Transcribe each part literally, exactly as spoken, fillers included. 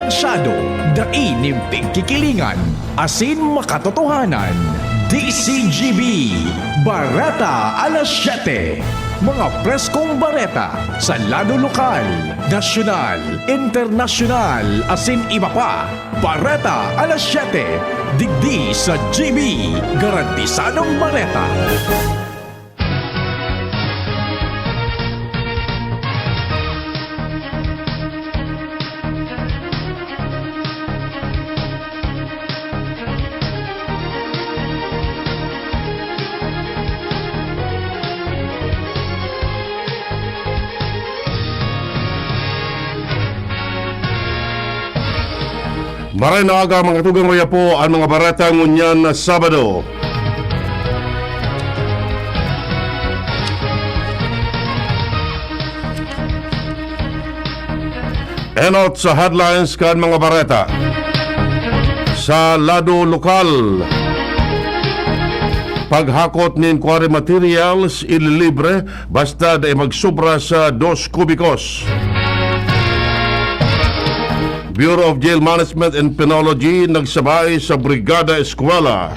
Masyado, dai nin pigkikilingan, asin makatotohanan. D C G B, Bareta alas siyete. Mga preskong bareta sa lado lokal, nasyonal, internasyonal, asin iba pa. Bareta alas siyete, digdi sa G B, garantisadong bareta. Maray na aga, mga tugang, raya po an mga bareta ngunyan na Sabado. Enot sa headlines kan mga bareta. Sa lado lokal, paghakot nin quarry materials ililibre basta dai magsobra sa dos kubikos. Bureau of Jail Management and Penology nagsabay sa Brigada Eskwela.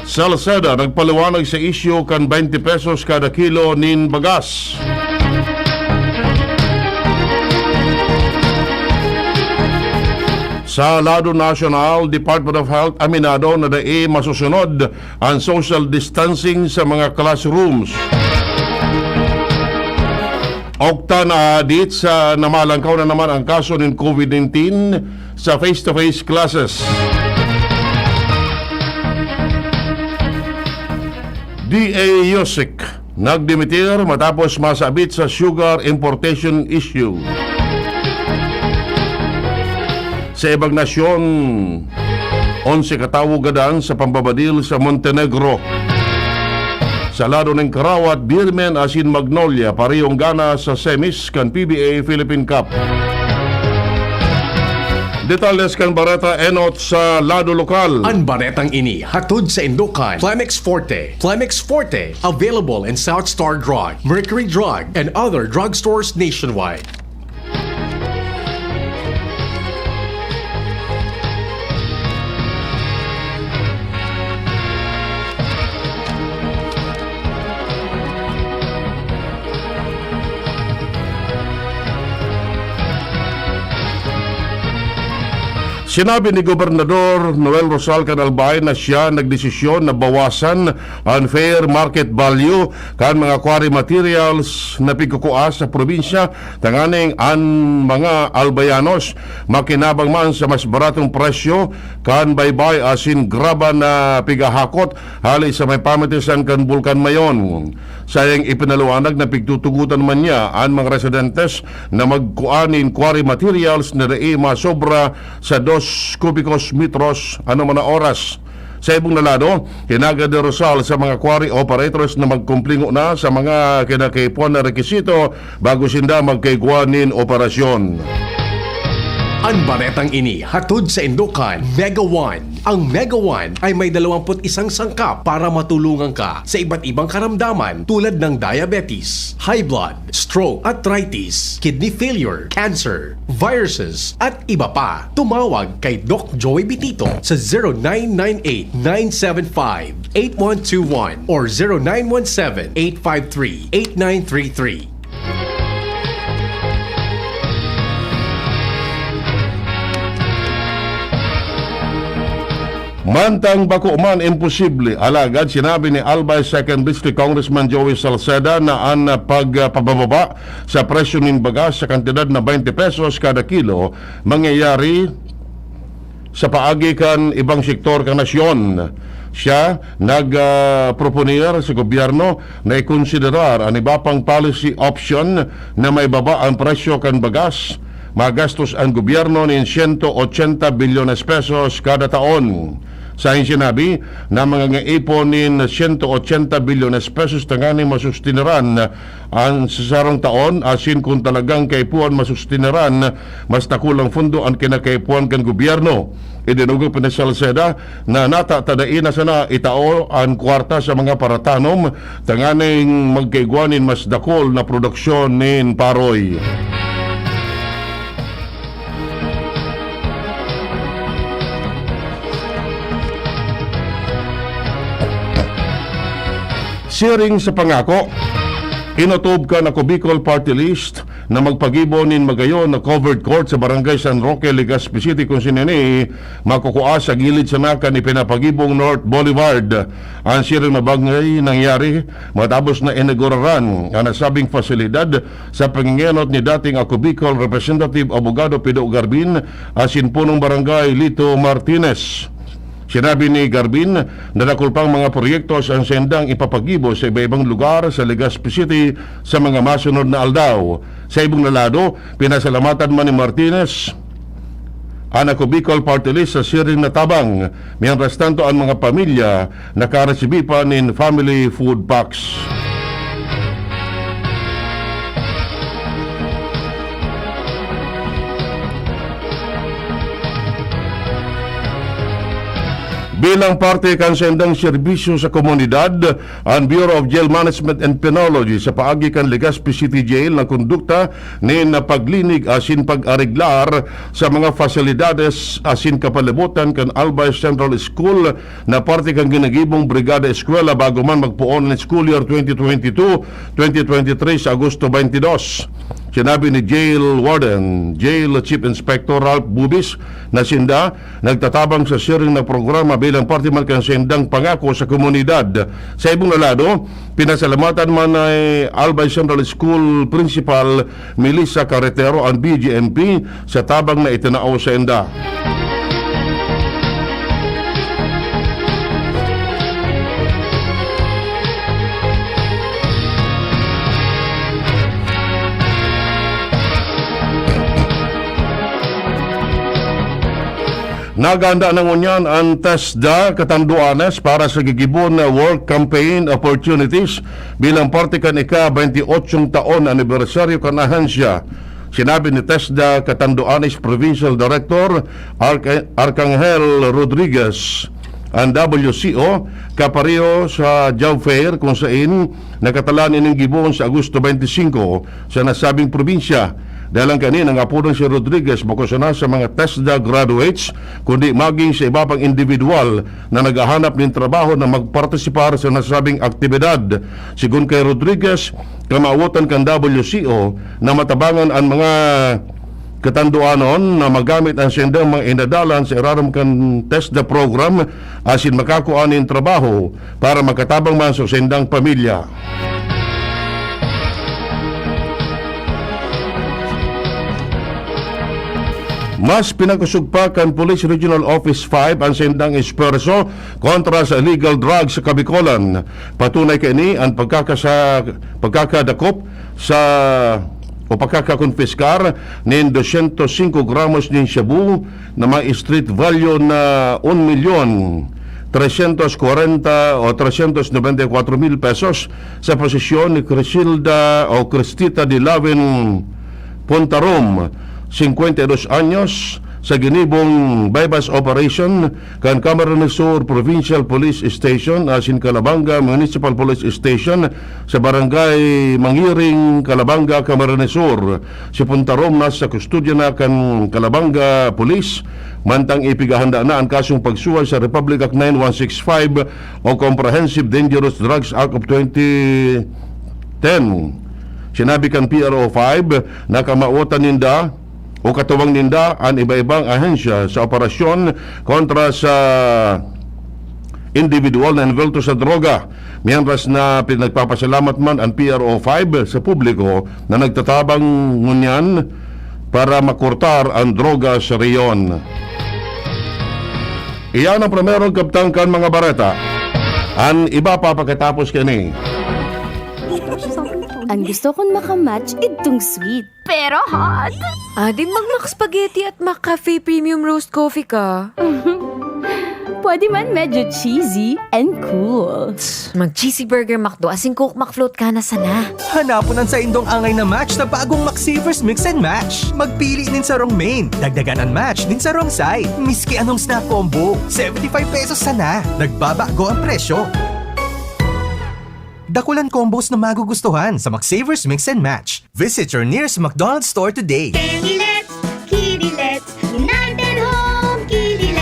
Salceda nagpaliwanag sa isyu kan twenty pesos kada kilo nin bagas. Sa lado nasyonal, Department of Health aminado na dai masusunod an social distancing sa mga classrooms. Okta na dit sa namalangkaw na naman ang kaso nin COVID nineteen sa face-to-face classes. D A Yusek nagdimitir matapos masabit sa sugar importation issue. Sa ibang nasyon, onse katawo gadan sa pambabadil sa Montenegro. Sa lado nin karawat, Birmen asin Magnolia parehong gana sa semis kan P B A Philippine Cup. Detalles kan bareta enot sa lado lokal. An baretang ini hatod saindo kan Flamex Forte. Flamex Forte, available in South Star Drug, Mercury Drug, and other drugstores nationwide. Sinabi ni Gobernador Noel Rosal kan Albay na siya nagdesisyon na bawasan an fair market value kan mga quarry materials na pigkukua sa probinsya, tanganing an mga Albayanos makinabang man sa mas baratong presyo kan baybay asin graba na pigahakot hali sa may pamitisan kan Bulkan Mayon. Sayang ipinaliwanag na pigtutugotan man niya an mga residentes na magkua nin quarry materials na dai masobra sa dos kubikos metros anoman na oras. Sa ibong na lado, hinagad ni Rosal sa mga quarry operators na magkumpli ngona sa mga kinakaipuhan na rekisito bago sinda magkaigwa nin operasyon. An baretang ini hatod saindo kan Mega One. Ang Mega One ay may dalawampu't isang sangkap para matulungan ka sa iba't ibang karamdaman tulad ng diabetes, high blood, stroke, arthritis, kidney failure, cancer, viruses, at iba pa. Tumawag kay Doc Joey Bitito sa zero nine nine eight, nine seven five, eight one two one or zero nine one seven, eight five three, eight nine three three. Mantang bako man imposible, alagad sinabi ni Albay Second District Congressman Joey Salceda na an pagpabababa sa presyo nin bagas sa kantidad na twenty pesos kada kilo mangyayari sa paagi kan ibang sektor kan nasyon. Siya nag, ah, proponer sa gobyerno na ikonsiderar an iba pang policy option na maibaba an presyo kan bagas. Magastos an gobyerno nin siyento otsenta bilyones pesos kada taon. Sa sinabi na mangangaipon nin siyento otsenta bilyones pesos tanganing masustineran an sa sarong taon, asin kun talagang kaipuhan masustineran, mas dakulang pondo an kinakaipuhan kan gobyerno. Idinugog pa ni Salceda na nata ta dai na sana itao an kwarta sa mga paratanom tanganing magkaigwa nin mas dakul na produksyon nin paroy. Siring sa pangako, inotob kan Ako Bicol Party List na magpagibo nin magayon na covered court sa Barangay San Roque, Legazpi City, kun sinini makukua sa gilid sana kan ipinapagibong North Boulevard. An siring na bagay nangyari matapos na inauguraran an nasabing pasilidad sa pangengenot ni dating Ako Bicol Representative Abogado Pido Garbin asin Punong Barangay Lito Martinez. Sinabi ni Garbin na dakul pang mga proyekto sa sendang ipapagibo sa iba-ibang lugar sa Legazpi City sa mga masunod na aldaw. Sa ibong na lado, pinasalamatan man ni Martinez an Ako Bicol Party List sa siring na tabang. Mientras tanto, an mga pamilya nakaresibi pa nin family food packs. Bilang parte kan sendang serbisyo sa komunidad, an Bureau of Jail Management and Penology sa paagi kan Legazpi City Jail nagkondukta nin paglinig asin pag-areglar sa mga fasilidades asin kapalibutan kan Albay Central School na parte kan ginagibong Brigada Eskwela bago man magpoon an school year twenty twenty-two, twenty twenty-three sa Agosto twenty-dos. Sinabi ni Jail Warden, Jail Chief Inspector Ralph Bubis, na sinda nagtatabang sa siring na programa bilang parte man kan sendang pangako sa komunidad. Sa ibong na lado, pinasalamatan man ni Albay Central School Principal Melissa Carretero an B J M P sa tabang na itinao sainda. Naghanda na ngunyan an TESDA Catanduanes para sa gigibon na work campaign opportunities bilang parte kan ika-twenty-eight taon na anibersaryo kan ahensya. Sinabi ni TESDA Catanduanes Provincial Director Arca-, Arcangel Rodriguez, an W C O, kapareho sa job fair kung sain nakatalaan ining gibon sa Agosto twenty-five sa nasabing probinsya. Dalang kani, nangapodan si Rodriguez bako sana sa mga TESDA graduates, kundi maging sa iba pang individual na naghahanap nin trabaho na magpartisipar sa nasabing aktibidad. Sigon kay Rodriguez, kamawotan kan W C O na matabangan an mga katanduanon na magamit an saindang mga inadalan sa irarom kan TESDA program asin makakua nin trabaho para makatabang man sa saindang pamilya. Mas pinakosog pa kan Police Regional Office five an saindang espuwerso kontra sa illegal drugs sa Kabikolan. Patunay kaini an pagkakasa-, pagkakadakop sa o pagkakakonpiskar nin dosyentos singko gramos nin shabu na may street value na un milyon tresyentos kwarenta o tresyentos nobenta y kwatro mil pesos sa posesyon ni Crisilda o Cristita de Laven Pontarom, singkwenta y dos anyos, sa ginibong buy-bust operation kan Camarines Sur Provincial Police Station asin Calabanga Municipal Police Station sa Barangay Mangiring, Calabanga, Camarines Sur. Si Puntarom nasa kustodya na kan Calabanga Police, mantang ipighahanda na an kasong pagsuhay sa Republic Act nine one six five o Comprehensive Dangerous Drugs Act of twenty ten. Sinabi kan P R O five na kamawotan ninda o katuwang ninda an iba-ibang ahensya sa operasyon kontra sa individual na envolto sa droga, mientras na pinagpapasalamat man an P R O five sa publiko na nagtatabang ngunyan para makortar an droga sa rehiyon. Iyan ang primerong kabtang kan mga bareta. An iba pa pagkatapos kani. Ang gusto kong makamatch, idtong sweet. Pero hot. Ading mag-Mac Spaghetti at Mac Cafe Premium Roast Coffee ka. Pwede man medyo cheesy and cool. Mag-cheesy burger McDo asin Coke McFloat ka na sana. Hanapon an saindong angay na match sa bagong McSavers Mix and Match. Magpili nin sarong main, dagdagan an match nin sarong side. Miski anong snack combo, seventy five pesos sana. Nagbabago ang presyo. Dakulan combos na magugustuhan sa McSavers Mix and Match. Visit your nearest McDonald's store today. Kidilets, Kidilets, United Home Kidilets.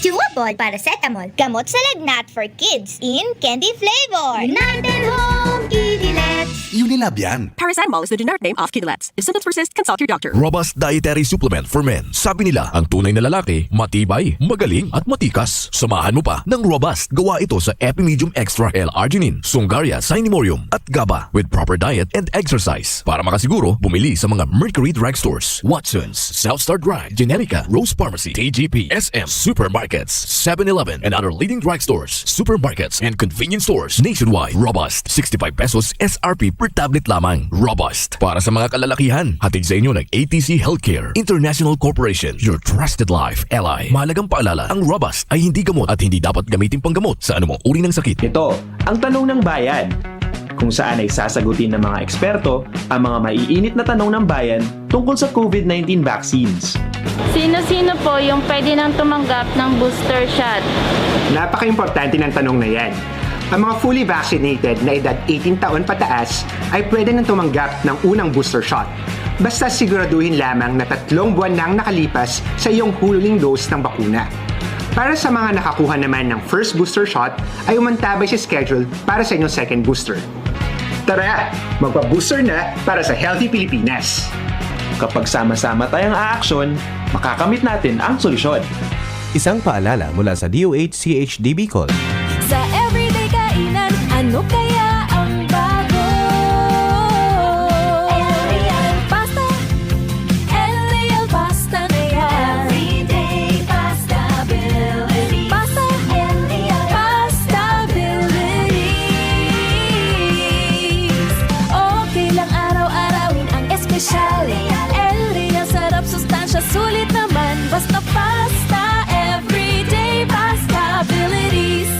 Chewable paracetamol, gamot sa lagnat for kids in candy flavor. United Home Kidilets. Unilab yan. Paracetamol is the generic name of Kidilets. If symptoms persist, consult your doctor. Robust dietary supplement for men. Sabi nila, ang tunay na lalaki, matibay, magaling, at matikas. Samahan mo pa ng Robust. Gawa ito sa Epimedium Extra L-Arginine, Sungaria Cinnamomum, at GABA with proper diet and exercise. Para makasiguro, bumili sa mga Mercury Drugstores, Watsons, South Star Drug, Generica, Rose Pharmacy, T G P, S M, supermarkets, Seven Eleven, and other leading drugstores, supermarkets, and convenience stores nationwide. Robust, sixty-five pesos S R P per tablet lamang. Robust. Para sa mga kalalakihan, hatid sa inyo ng A T C Healthcare International Corporation, your trusted life ally. Mahalagang paalala, ang Robust ay hindi gamot at hindi dapat gamitin panggamot sa anumang uri ng sakit. Ito ang Tanong ng Bayan, kung saan ay sasagutin ng mga eksperto ang mga maiinit na tanong ng bayan tungkol sa COVID nineteen vaccines. Sino-sino po yung pwede nang tumanggap ng booster shot? Napaka-importante ng tanong na yan. Ang mga fully vaccinated na edad eighteen taon pataas ay pwede nang tumanggap ng unang booster shot. Basta siguraduhin lamang na tatlong buwan nang nakalipas sa iyong huling dose ng bakuna. Para sa mga nakakuha naman ng first booster shot, ay umantabay sa schedule para sa inyong second booster. Tara, magpa-booster na para sa Healthy Pilipinas! Kapag sama-sama tayong aaksyon, makakamit natin ang solusyon. Isang paalala mula sa D O H C H D Bicol. Sa everyday kainan, ano kaya ang bago? L Real Pasta. L Real Pasta na yan. Everyday pasta ability. Pasta. L Real Pasta abilities. Okay lang araw-arawin ang espesyal. L Real sarap, sustansya, sulit naman. Basta pasta, everyday pasta abilities.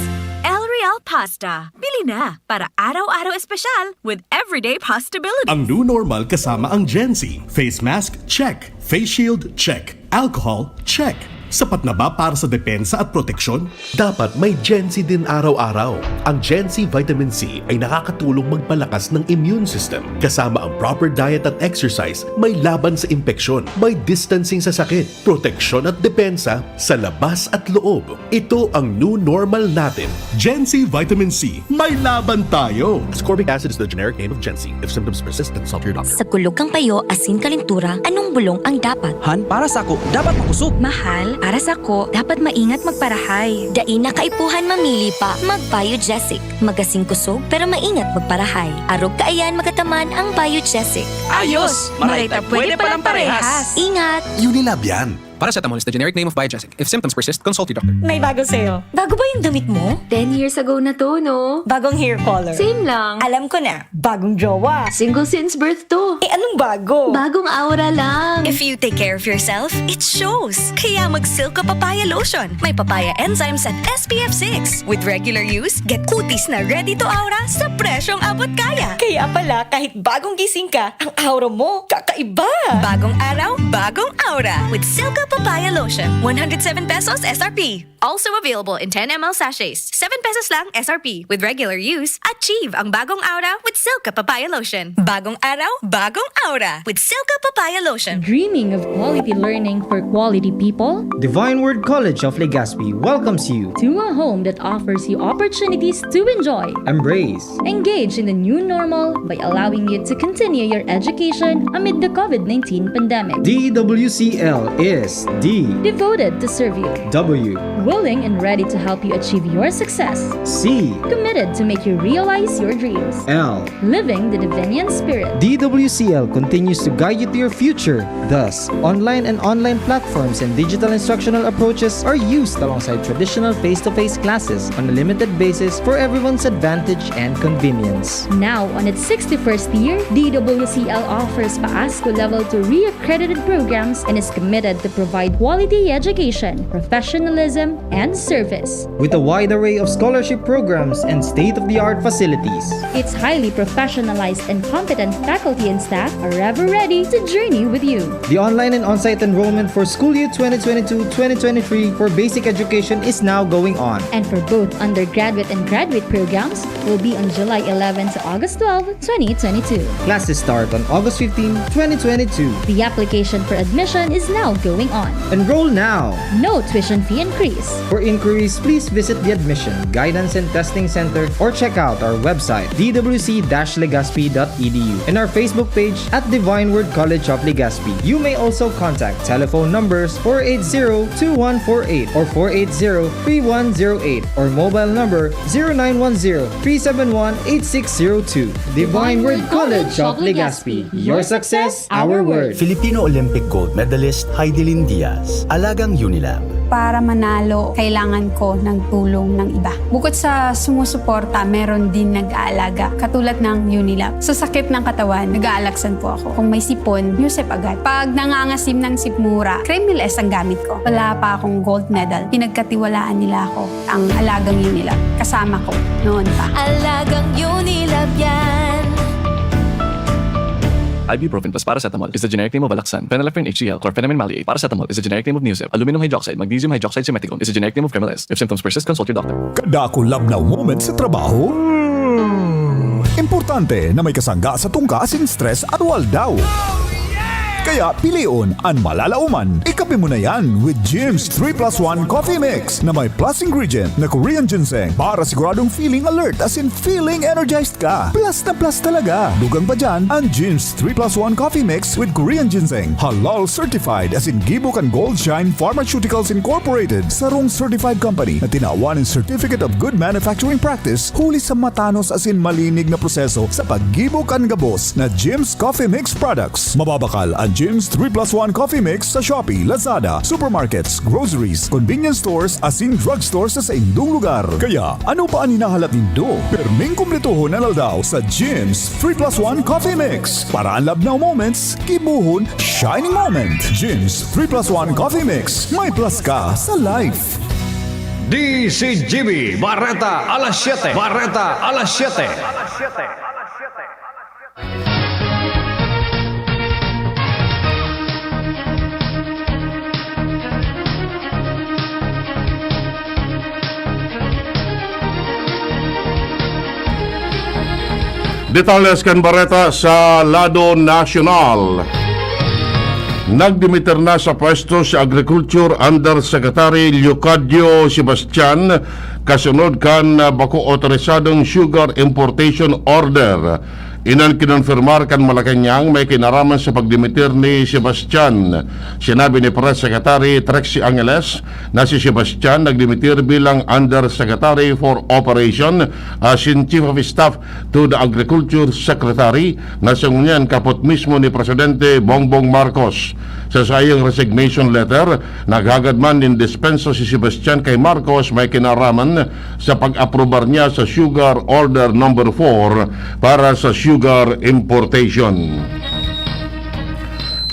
L Real Pasta. Bili na para araw-araw espesyal with everyday pasta abilities. Ang new normal kasama ang Gen Z. Face mask, check. Face shield, check. Alcohol, check. Sapat na ba para sa depensa at proteksyon? Dapat may Gen Z din araw-araw. Ang Gen Z Vitamin C ay nakakatulong magpalakas ng immune system. Kasama ang proper diet at exercise, may laban sa impeksyon, may distancing sa sakit, proteksyon at depensa sa labas at loob. Ito ang new normal natin. Gen Z Vitamin C, may laban tayo! Ascorbic acid is the generic name of Gen Z. If symptoms persist, consult your doctor. Sa kulog kang payo, asin kalintura, anong bulong ang dapat? Han, para sako, dapat makusog. Mahal, para sako, dapat maingat magparahay. Dai na kaipuhan mamili pa, mag-Biogesic. Magasin kusog, pero maingat magparahay. Arog kaiyan magataman ang Biogesic. Ayos! Maray ta pwede palang parehas. Ingat! Unilab yan. Paracetamol is the generic name of Biogesic. If symptoms persist, consult your doctor. May bago sa'yo. Bago ba yung damit mo? Ten years ago na to, no? Bagong hair color. Same lang. Alam ko na. Bagong jowa. Single since birth to. Eh, anong bago? Bagong aura lang. If you take care of yourself, it shows. Kaya mag Silka Papaya Lotion. May papaya enzymes at S P F six. With regular use, get kutis na ready to aura sa presyong abot kaya. Kaya pala, kahit bagong gising ka, ang aura mo kakaiba. Bagong araw, bagong aura. With Silka Papaya Lotion. One hundred seven pesos S R P. Also available in ten M L sachets. Seven pesos lang S R P. With regular use, achieve ang bagong aura with Silka Papaya Lotion. Bagong araw, bagong aura with Silka Papaya Lotion. Dreaming of quality learning for quality people? Divine Word College of Legazpi welcomes you to a home that offers you opportunities to enjoy, embrace, engage in the new normal by allowing you to continue your education amid the COVID nineteen pandemic. D W C L is D, devoted to serve you, W, willing and ready to help you achieve your success, C, committed to make you realize your dreams, L, living the Davinian spirit. D W C L continues to guide you to your future. Thus, online and online platforms and digital instructional approaches are used alongside traditional face-to-face classes on a limited basis for everyone's advantage and convenience. Now, on its sixty-first year, D W C L offers PAASCU Level two re-accredited programs and is committed to provide quality education, professionalism, and service. With a wide array of scholarship programs and state-of-the-art facilities. Its highly professionalized and competent faculty and staff are ever ready to journey with you. The online and on-site enrollment for school year twenty twenty-two twenty twenty-three for basic education is now going on. And for both undergraduate and graduate programs will be on July eleven to August twelve, twenty twenty-two. Classes start on August fifteen, twenty twenty-two. The application for admission is now going on. Enroll now! No tuition fee increase. For inquiries, please visit the Admission, Guidance and Testing Center or check out our website, d w c dash legazpi dot e d u, and our Facebook page at Divine Word College of Legazpi. You may also contact telephone numbers four eight zero two one four eight or four eight zero three one zero eight or mobile number zero nine one zero three seven one eight six zero two. Divine Word College of Legazpi. Your success, our word. Filipino Olympic gold medalist Heidelin Diaz, alagang Unilab. Para manalo, kailangan ko ng tulong ng iba. Bukod sa sumusuporta, meron din nag-aalaga, katulad ng Unilab. Sa sakit ng katawan, nag-aalaksan po ako. Kung may sipon, Yusep agad. Pag nangangasim ng sikmura, Cremeless ang gamit ko. Wala pa akong gold medal, pinagkatiwalaan nila ako. Ang alagang Unilab, kasama ko noon pa. Alagang Unilab yan. Ibuprofen plus paracetamol is the generic name of Alaxan. Phenylephrine H C L, chlorphenamine maleate. Paracetamol is the generic name of Neosep. Aluminum hydroxide, magnesium hydroxide simeticone is the generic name of Cremeless. If symptoms persist, consult your doctor. Kadakul labnaw moment sa trabaho? Hmm. Importante na may kasangga sa tungka asin stress aldaw-aldaw. Kaya pilion an malalaoman. Ikape mo na yan with Jim's three plus one Coffee Mix na may plus ingredient na Korean ginseng para siguradong feeling alert asin feeling energized ka. Plus na plus talaga. Dugang pa dyan, an Jim's three plus one Coffee Mix with Korean ginseng. Halal certified asin gibo kan Gold Shine Pharmaceuticals Incorporated. Sarong certified company na tinawan nin Certificate of Good Manufacturing Practice huli sa matanos asin malinig na proseso sa paggibo kan gabos na Jim's Coffee Mix products. Mababakal an Jim's three plus one Coffee Mix sa Shopee, Lazada, supermarkets, groceries, convenience stores, asin drugstore sa saindong lugar. Kaya, ano pa an hinahalat nindo? Perming kumpletohon an aldaw sa Jim's three plus one Coffee Mix. Para an labnaw moments, gibohon shining moment. Jim's three plus one Coffee Mix. May plus ka sa life. D C G B, Bareta alas siyete. Bareta alas siyete. Detalles kan bareta sa lado nasyonal. Nagdimiter na sa pwesto si Agriculture Undersecretary Leocadio Sebastian kasunod kan bako otorisadong sugar importation order. Iyan an kinonfirmar kan Malacañang may kinaraman sa pagdimitir ni Sebastian. Sinabi ni Press Secretary Trixie Angeles na si Sebastian nagdimitir bilang Undersecretary for Operation asin Chief of Staff to the Agriculture Secretary na sa ngunyan kapot mismo ni Presidente Bongbong Marcos. Sa saiyang resignation letter, naghagad man nin dispensa si Sebastian kay Marcos may kinaraman sa pag-aprobar niya sa Sugar Order Number four para sa sugar importation.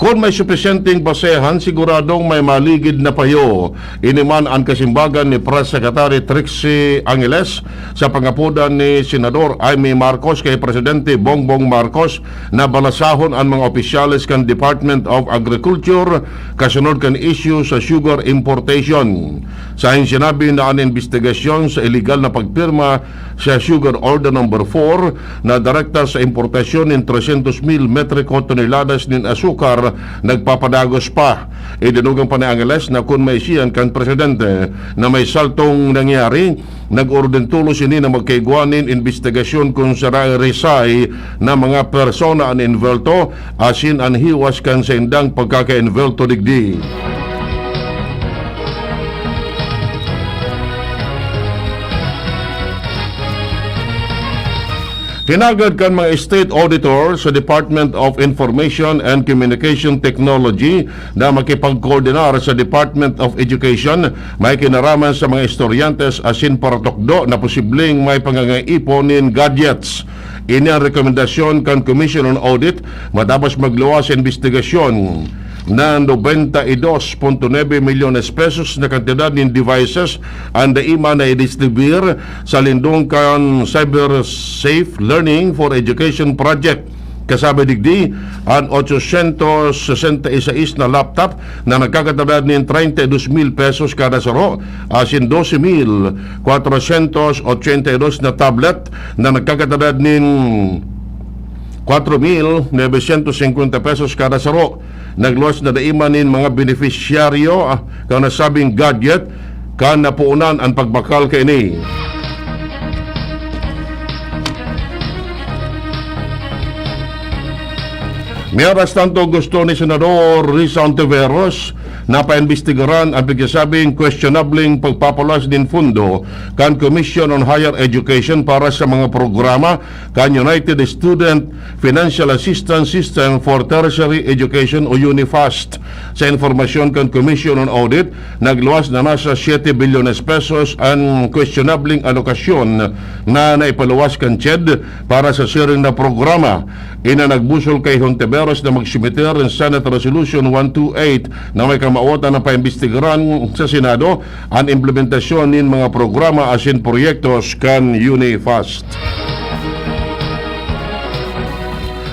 Kun may supisyenteng basehan, siguradong may maligid na payo. Ini man an kasimbagan ni Press Secretary Trixie Angeles sa pangapodan ni Senador Imee Marcos kay Presidente Bongbong Marcos na balasahon an mga opisyales kan Department of Agriculture kasunod kan isyu sa sugar importation. Saing sinabi na an imbestigasyon sa iligal na pagpirma sa Sugar Order Number four na direkta sa importasyon nin tresyentos mil metriko toneladas nin asukar nagpapadagos pa. Idinugang pa ni Angeles na kun maisihan kan presidente na may saltong nangyari, nag-orden tolos ini na magkaigwa nin imbestigasyon kun sarahay-risahay na mga persona an envuelto asin an hiwas kan saindang pagkakaenvuelto digdi. Hinagad kan mga state auditor sa Department of Information and Communication Technology na makipagkoordinar sa Department of Education may kinaraman sa mga estudyante asin paratukdo na posibleng may pangangaipo nin gadgets. Ini an rekomendasyon kan Commission on Audit matapos magluwas sa imbestigasyon. na nobenta y dos punto nuebe milyones pesos na kantidad nin devices an dai man naidistribuir sa lindong kan Cyber Safe Learning for Education Project. Kasabi digdi, an ochocientos sesenta y seis na laptop na nagkakantidad nin treinta y dos mil pesos kada saro, asin doce mil cuatrocientos ochenta y dos na tablet na nagkakantidad nin cuatro mil novecientos cincuenta pesos kada saro. Nagluwas na dai man nin mga benepisyaryo, ah, kan nasabing gadget kan napuonan an pagbakal kaini. Mientras tanto, gusto ni Senador Risa Ontiveros na paimbestigaran an pagsasabing questionableng pagpapaluwas nin pondo kan Commission on Higher Education para sa mga programa kan United Student Financial Assistance System for Tertiary Education o UNIFAST. Sa impormasyon kan Commission on Audit, nagluwas na nasa siete bilyones pesos an questionableng alokasyon na naipaluwas kan CHED para sa siring na programa. Ini an nagbusol kay Hontiveros na magsumite nin Senate Resolution one two eight na may kamawotan na paimbestigaran sa Senado an implementasyon nin mga programa asin proyektos kan UNIFAST.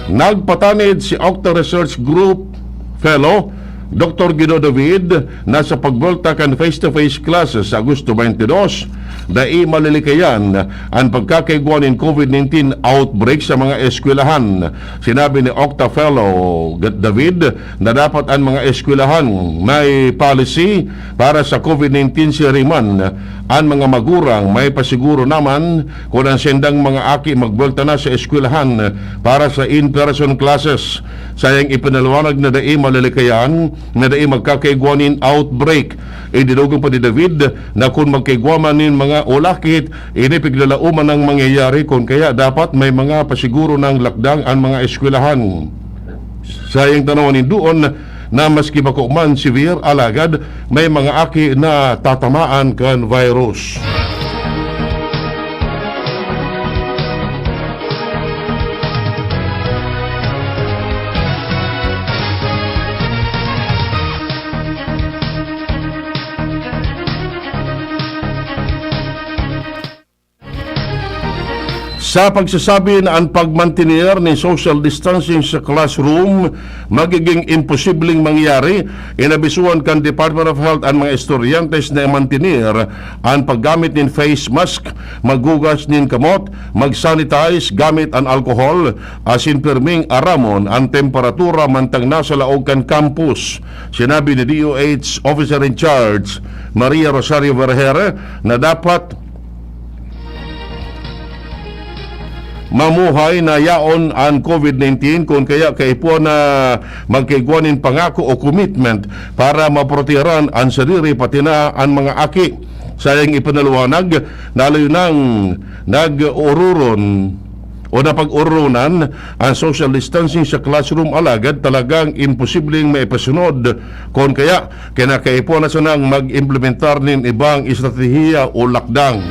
Nagpatanid si Octa Research Group Fellow Doktor Guido David na sa pagbuelta kan face-to-face classes sa Agosto twenty-two, dai malilikayan an pagkakaigwa nin COVID nineteen outbreak sa mga eskwelahan. Sinabi ni Octa Fellow David na dapat an mga eskwelahan may policy para sa COVID nineteen, siring man an mga magurang may pasiguro naman kun an sindang mga aki magbuelta na sa eskwelahan para sa in-person classes. Sayang ipinaliwanag na dai malilikayan na dai magkakaigwa nin outbreak. Idinugang pa ni David na kun magkaigwa man nin mga ulakit, ini piglalauman ang mangyayari, kun kaya dapat may mga pasiguro ng lakdang an mga eskwelahan. Sayang tanawan nin duon na maski bako man severe, alagad may mga aki na tatamaan kan virus. Sa pagsasabi na an pagmantener nin social distancing sa classroom magiging imposibleng mangyari, inabisuhan kan Department of Health an mga estudyante na imantener an paggamit nin face mask, maghugas nin kamot, mag-sanitize gamit an alcohol, asin pirming aramon an temperatura mantang nasa laog kan campus. Sinabi ni D O H Officer in Charge Maria Rosario Vergere na dapat mamuhay na yaon an COVID nineteen, kun kaya kaipuhan na magkaigwa nin pangako o commitment para maproteharan an sadiri pati na an mga aki. Sayang ipinaliwanag na layo nang nag-ururon o napag-ururonan an social distancing sa classroom, alagad talagang imposibleng maipasunod. Kun kaya, kinakaipuhan na sanang mag-implementar nin ibang estratehiya o lakdang.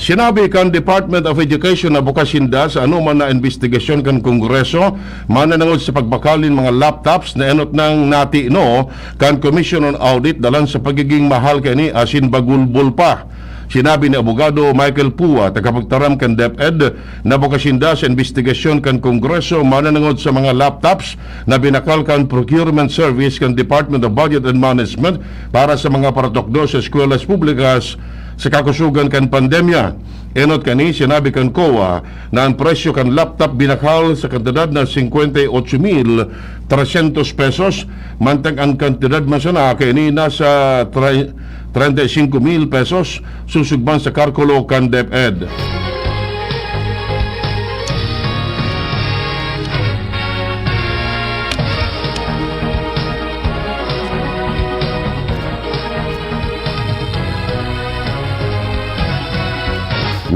Sinabi kan Department of Education na bukas sinda sa anoman na imbestigasyon kan Kongreso mananangod sa pagbakal nin mga laptops na enot nang natino kan Commission on Audit dalan sa pagiging mahal kaini asin bagulbol pa. Sinabi ni Abogado Michael Pua, tagapagtaram kan DepEd, na bukas sinda sa imbestigasyon kan Kongreso mananangod sa mga laptops na binakal kan Procurement Service kan Department of Budget and Management para sa mga paratukdo sa eskwelahan publikas sa kakusogan kan pandemya. Enot kani, sinabi kan COA na an presyo kan laptop binakal sa kantidad na singkwenta y otso mil tresyentos pesos, mantang an kantidad man sana kaini nasa tre-, treinta y cinco mil pesos, susog man sa kalkulo kan DepEd.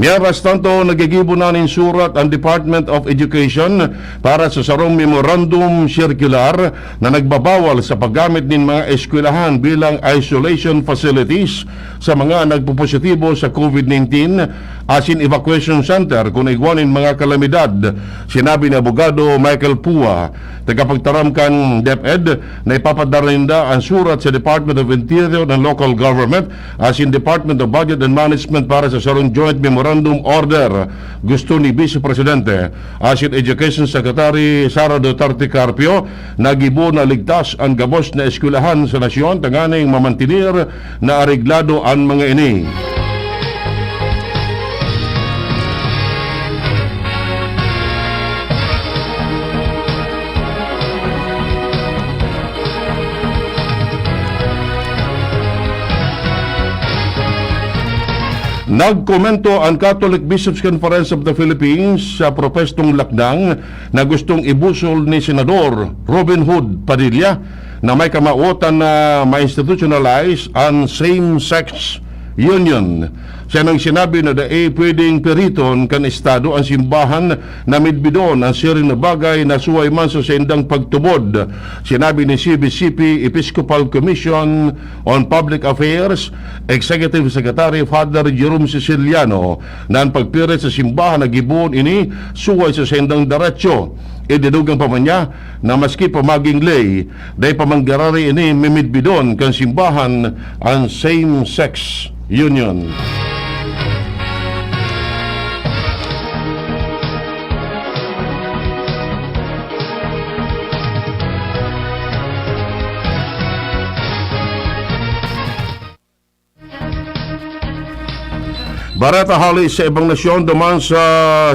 Mientras tanto, nagigibo na nin surat ang Department of Education para sa sarong memorandum circular na nagbabawal sa paggamit nin mga eskwelahan bilang isolation facilities sa mga nagpopositibo sa COVID nineteen asin evacuation center kun igwa nin mga kalamidad. Sinabi ni Abogado Michael Pua, tagapagtaram kan DepEd, na ipapadara ninda ang surat sa Department of Interior and Local Government asin Department of Budget and Management para sa sarong joint memorandum order. Gusto ni Vice Presidente asin Education Secretary Sara Duterte Carpio na gibo na ligtas an gabos na eskwelahan sa nasyon tanganing mamantener na areglado an mga ini. Nagkomento an Catholic Bishops' Conference of the Philippines sa propestong lakdang na gustong ibusol ni Senador Robin Hood Padilla na may kamawotan na ma-institutionalize an same-sex union. Siya nang sinabi na dai pwedeng piriton kan Estado an simbahan na midbidon an siring na bagay na suway man sa saindang pagtubod. Sinabi ni C B C P Episcopal Commission on Public Affairs Executive Secretary Father Jerome Siciliano na an pagpirit sa simbahan na gibohon ini suway sa saindang deretsyo. Idinugang pa man niya na maski pa maging lay, dai pa man giraray ini mimidbidon kan simbahan an same-sex union. Bareta hale sa ibang nasyon duman sa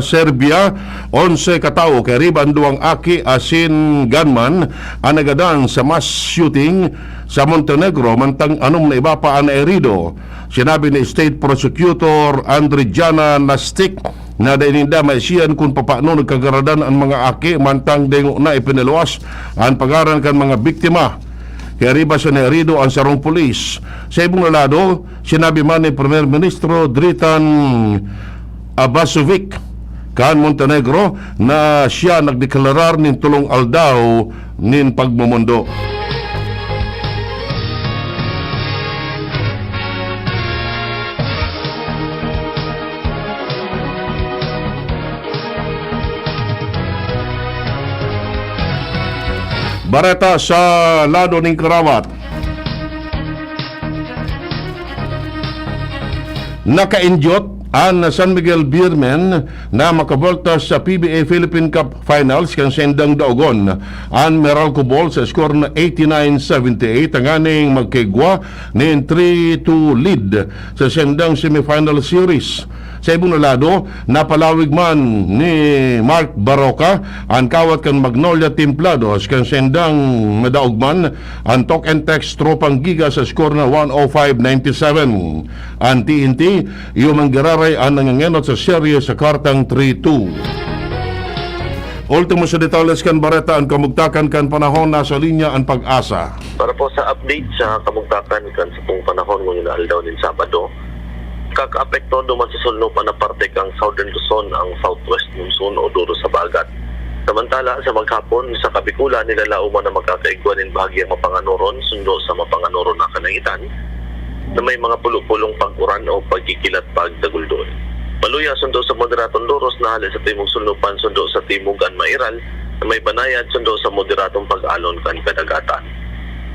Serbia, onse ka tawo, kairiba an duwang aki asin gunman, an nagadan sa mass shooting sa Montenegro, mantang anom na iba pa an nairido. Sinabi ni State Prosecutor Andrijana Nastic na dai ninda maisihan kun papano nagkagaradan an mga aki, mantang dingo na ipinaluwas an pangaran kan mga biktima. Kairiba sa nairido an sarong pulis. Sa ibong na lado, sinabi man ni Primer Ministro Dritan Abasovic kan Montenegro na siya nagdeklarar nin tolong aldaw nin pagmomondo. Bareta sa lado nin karawat. Nakaindyot an San Miguel Beermen na makabolta sa P B A Philippine Cup Finals kan saindang daogon an Meralco Bulls sa score na eighty-nine seventy-eight, tanganing magkaigwa nin three two lead sa saindang semifinal series. Sa ibong na lado, napalawig man ni Mark Baroka an kawat kan Magnolia Templados kan saindang nadaogman an Talk and Text Tropang Giga sa score na one oh five ninety-seven. An T N T, iyo man giraray an nangangenot sa serye sa kartang three two. Ultimo sa detalles kan bareta, an kamugtakan kan panahon, nasa linya an PAGASA. Para po sa update sa kamugtakan kan satong panahon ngunyan na aldaw nin Sabado, kakaapekto duman sa sulnupan na parte kan Southern Luzon ang southwest monsoon o duro sa bagat. Samantala, sa maghapon, sa Kabikulan, nilalaoman na makakaigwa nin bahagyang mapanganoron sundo sa mapanganoron na kalangitan na may mga pulo-pulong pag-uran o pagkikilat pagdaguldol. Maluya sundo sa moderadong doros na hale sa timog sulnupan sundo sa timog an mairal na may banayad sundo sa moderadong pag-alon kan kadagatan.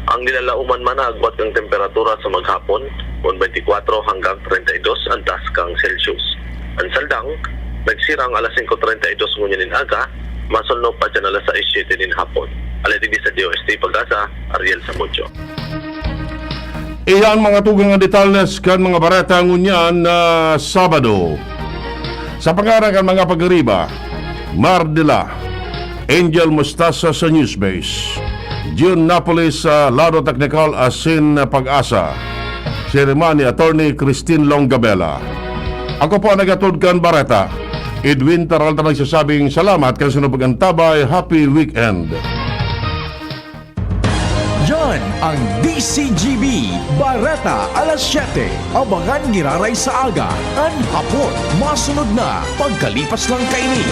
Ang nilalaoman man na agwat kan temperatura sa maghapon, kun twenty-four hanggang treinta y dos an taas kan Celsius. An saldang, nagsirang alas singko treinta y dos ngunyan nin aga, masulnop pa dyan alas sais siete nin hapon. Alay digdi sa D O S T PAGASA, Ariel Samudio. Iyan mga tugang na detalles kan mga bareta ngunyan na Sabado. Sa pangaran kan mga pag-ariba, Mar de la, Angel Mostasa sa Newsbase, Jun Napoli sa lado teknikal asin PAGASA, si Herman ni Attorney Christine Longabela. Ako po ang nagatod kan bareta, Edwin Peralta, nagsasabing salamat kan sunod pag-antabay. Happy weekend! Kan ang D C G B, Bareta alas siyete. Abangan giraray sa aga, an hapon, masunod na pagkalipas lang kaini.